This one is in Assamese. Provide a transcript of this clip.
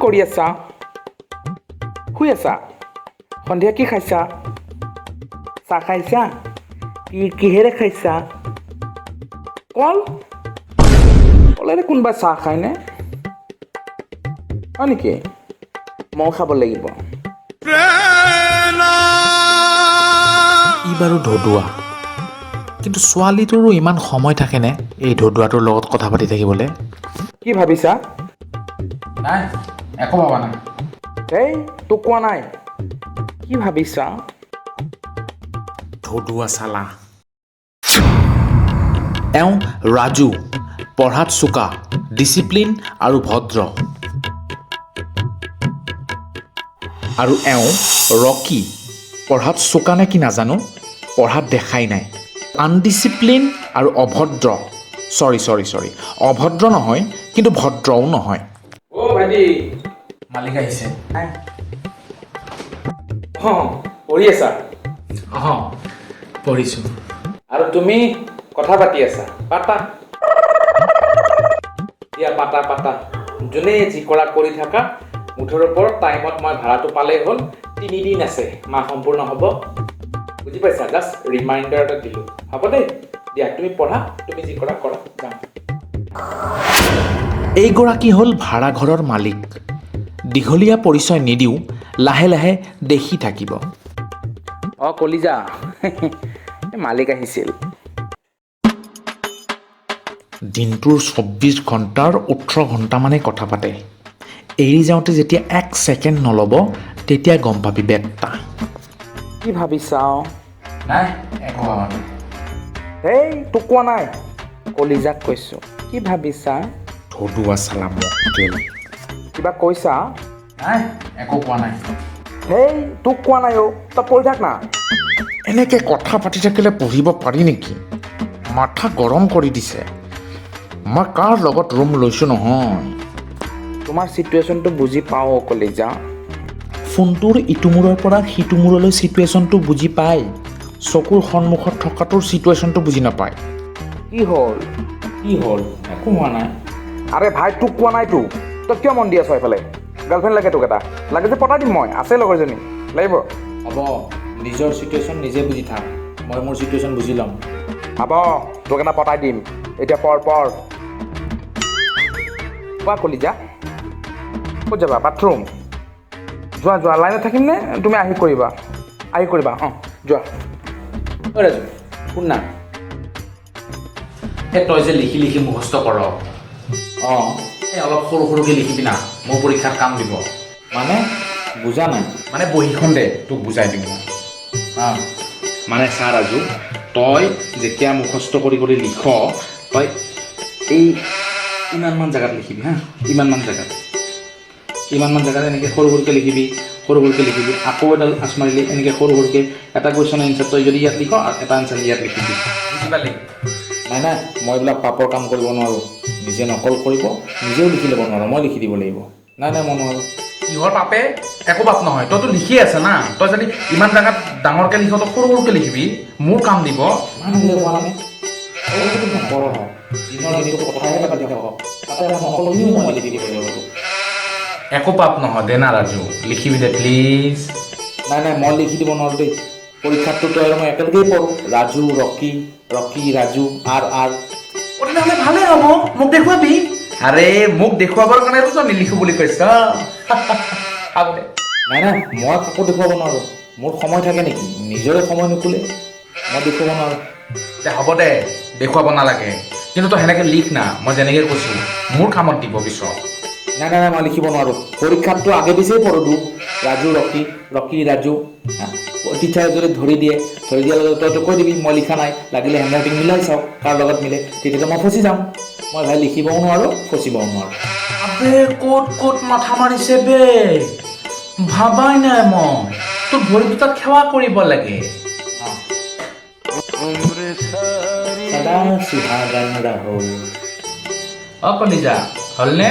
কৰি আছা? শুই আছা? সন্ধিয়া কি খাইছা? চাহ খাইছা? কি কিহেৰে খাইছা? কল? কলেৰে কোনোবা চাহ খায়নে? হয় নেকি? ময়ো খাব লাগিব। ই বাৰু ধদুৱা, কিন্তু ছোৱালীটোৰো ইমান সময় থাকেনে এই ধদুৱাটোৰ লগত কথা পাতি থাকিবলৈ? কি ভাবিছা? নাই, একো ভবা নাই। এই, তোক কোৱা নাই। কি ভাবিছা? ধদুৱা চালা। এওঁ ৰাজু, পঢ়াত চোকা, ডিচিপ্লিন আৰু ভদ্ৰ। আৰু এওঁ ৰকি, পঢ়াত চোকা নে কি নাজানো, পঢ়াত দেখাই নাই, আনডিচিপ্লিন আৰু অভদ্ৰ। চৰি চৰি চৰি, অভদ্ৰ নহয়, কিন্তু ভদ্ৰও নহয়। অ' ভাইটি। মালিক আহিছে। অঁ, পঢ়ি আছা? অঁ, পঢ়িছোঁ। আৰু তুমি কথা পাতি আছা? পাতা দিয়া, পাতা পাতা, যোনে যি কৰা কৰি থাকা। মুঠৰ ওপৰত টাইমত মই ভাড়াটো পালেই হ'ল। 3 দিন আছে, মাহ সম্পূৰ্ণ হ'ব, বুজি পাইছা? জাষ্ট ৰিমাইণ্ডাৰ এটা দিলোঁ। হ'ব দেই, দিয়া, তুমি পঢ়া, তুমি যি কৰা কৰা, যাম। এইগৰাকী হ'ল ভাড়াঘৰৰ মালিক। দীঘলীয়া পৰিচয় নিদিওঁ, লাহে লাহে দেখি থাকিব। অঁ কলিজা, এই মালিক আহিছিল। দিনটোৰ 24 ঘণ্টাৰ 18 ঘণ্টামানেই কথা পাতে। এৰি যাওঁতে যেতিয়া এক ছেকেণ্ড নল'ব, তেতিয়া গম পাবি বেটটা। কি ভাবিছা? নাই, একো ভবা নাই। এই, তোক কোৱা নাই, কলিজাক কৈছোঁ। কি ভাবিছা? ধদুৱা চালা মক্কেল। কিবা কৈছা? নাই, একো কোৱা নাই। হেই, তোক কোৱা নাই অ', তই পঢ়ি থাক না। এনেকৈ কথা পাতি থাকিলে পঢ়িব পাৰি নেকি? মাথা গৰম কৰি দিছে। মই কাৰ লগত ৰুম লৈছোঁ নহয়। তোমাৰ চিটুৱেশ্যনটো বুজি পাওঁ অ' কলিজা। ফোনটোৰ ইটো মূৰৰ পৰা সিটো মূৰলৈ চিটুৱেশ্যনটো বুজি পায়, চকুৰ সন্মুখত থকাটোৰ চিটুৱেশ্যনটো বুজি নাপায়। কি হ'ল? কি হ'ল? একো হোৱা নাই। আৰে ভাই, তোক কোৱা নাইতো। তই কিয় মন দি আছ এইফালে? গাৰ্লফ্ৰেণ্ড লাগে তোক? এটা লাগে যে পতাই দিম মই, আছে লগৰজনী, লাগিব? হ'ব, নিজৰ চিটুৱেশ্যন নিজে বুজি থাক, মই মোৰ চিটুৱেশ্যন বুজি ল'ম। হ'ব, তোক এটা পতাই দিম। এতিয়া পঢ় পঢ়। কোৱা কলিজা, ক'ত যাবা? বাথৰুম? যোৱা যোৱা। লাইনত থাকিম নে তুমি আহি কৰিবা? আহি কৰিবা। অঁ, যোৱা। ঐ ৰাজু, শুন না। এই তই যে লিখি লিখি মুখস্থ কৰ, অঁ। এই অলপ সৰু সৰুকৈ লিখিবি না, মোৰ পৰীক্ষাত কাম দিব। মানে বুজা নাই। মানে বহীখন দে, তোক বুজাই দিম মই। অঁ। মানে চা ৰাজু, তই যেতিয়া মুখস্থ কৰি কৰি লিখ, তই এই ইমানমান জেগাত লিখিবি হা, ইমানমান জেগাত, ইমানমান জেগাত এনেকৈ সৰু সৰুকৈ লিখিবি, সৰু সৰুকৈ লিখিবি। আকৌ এডাল আঁচ মাৰিলি, এনেকৈ সৰু সৰুকৈ এটা কুৱেশ্যনৰ এনচাৰ তই যদি ইয়াত লিখ, এটা এনচাৰ ইয়াত লিখিবি। বুজি পালি? নাই নাই, মই এইবিলাক পাপৰ কাম কৰিব নোৱাৰোঁ। নিজে নকল কৰিব, নিজেও লিখি ল'ব নোৱাৰোঁ, মই লিখি দিব লাগিব। নাই নাই, মই নোৱাৰোঁ। কিহৰ পাপে? একো পাপ নহয়। তইতো লিখিয়ে আছ না। তই যদি ইমান জেগাত ডাঙৰকৈ লিখ, তই সৰু সৰুকৈ লিখিবি, মোৰ কাম দিব। ইমান হ'লে কোৱা নাই, তই নপঢ়, দিনৰ দিনটো কথাহে পাতি থাক, তাতে আকৌ নকলখিনিও মই লিখি দিব লাগিব তোক। একো পাপ নহয়, দে না ৰাজু, লিখিবি দে প্লিজ। নাই নাই, মই লিখি দিব নোৱাৰোঁ দেই। পৰীক্ষাততো তই আৰু মই একেলগেই পঢ়োঁ। ৰাজু ৰকি, ৰকি ৰাজু, আৰ আৰ। অ, তেনেহ'লে ভালেই হ'ব, মোক দেখুৱাবি। আৰে, মোক দেখুৱাবৰ কাৰণেতো তই নিলিখো বুলি কৈছ। হ'ব দে। নাই নাই, মই কাকো দেখুৱাব নোৱাৰোঁ। মোৰ সময় থাকে নেকি? নিজৰে সময় নুকুলে, মই দেখুৱাব নোৱাৰোঁ। দে, হ'ব দে, দেখুৱাব নালাগে। কিন্তু তই সেনেকৈ লিখ না, মই যেনেকৈ কৈছোঁ, মোৰ কামত দিব পিছত। নাই নাই নাই, মই লিখিব নোৱাৰোঁ। পৰীক্ষাততো আগে পিছেই পঢ়োঁ, ৰাজু ৰকি, ৰকি ৰাজু। টিচাৰে যদি ধৰি দিয়ে, ধৰি দিয়াৰ লগে তইতো কৈ দিবি মই লিখা নাই, লাগিলে হেণ্ড ৰাইটিং মিলাই চাওক কাৰ লগত মিলে। তেতিয়াতো মই ফচি যাম। মই ভাই লিখিবও নোৱাৰোঁ, ফচিবও নোৱাৰোঁ। আবে, ক'ত ক'ত মাথা মাৰিছে বে, ভাবাই নাই মই। তোৰ ভৰি দুটাত সেৱা কৰিব লাগে। सदा सुहागन रहो। অ কলিজা, হ'লনে?